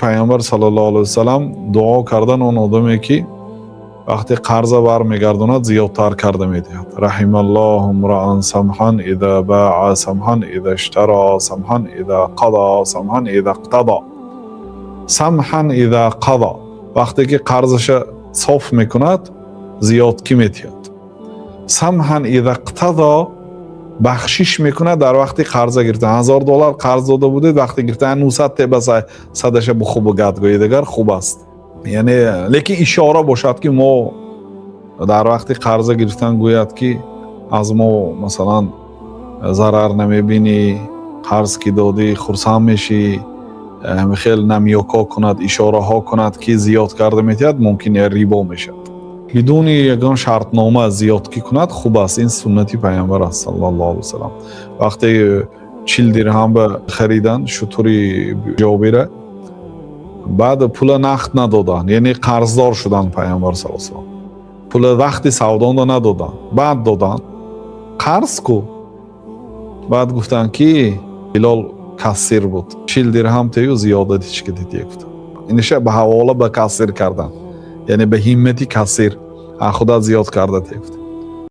Пайғамбар саллаллоҳу алайҳи васаллам дуо кардан он одаме, ки вақте қарза бармегардонад, зиёдтар карда медиҳад. Раҳималлоҳу мраан самҳан иза баа, самҳан иза иштара, самҳан иза қада, самҳан иза иқтада, самҳан иза қада. Вақте ки қарзаша соф мекунад, зиёд ки медиҳад. Самҳан иза иқтада, бахшиш мекунад дар вақти қарза гирифтан. 1000 доллар қарз дода будед, вақти гирифтан 900 теба, садаша бухубу гат гӯед, агар хуб аст. Яъне, лекин ишора бошад, ки мо дар вақти қарза гирифтан гӯяд, ки аз мо, масалан, зарар намебинӣ, қарз ки додӣ, хурсанд мешӣ, хел намёк ҳо кунад, ишораҳо кунад, ки зиёд карда метиҳад, мумкин рибо мешавад. Бидуни ягон шартнома зиёд ки кунад, хуб аст. Ин суннати Пайғамбар аст саллаллоҳу алайҳи васаллам. Вақте 40 дирҳам ба харидан шутури Ҷобира, баъд пула нақд надоданд, яъне қарздор шуданд. Пайғамбар саллаллоҳу алайҳи васаллам пула вақти савдонда надоданд, баъд доданд. Қарз ку. Баъд гуфтанд, ки Билол кассир буд, 40 дирҳам тею, зиёдатиш ки дидия, гуфтанд. Иниша ба ҳавола ба кассир карданд, яъне ба ҳиммати кассир, худат зиёд карда те, гуфт.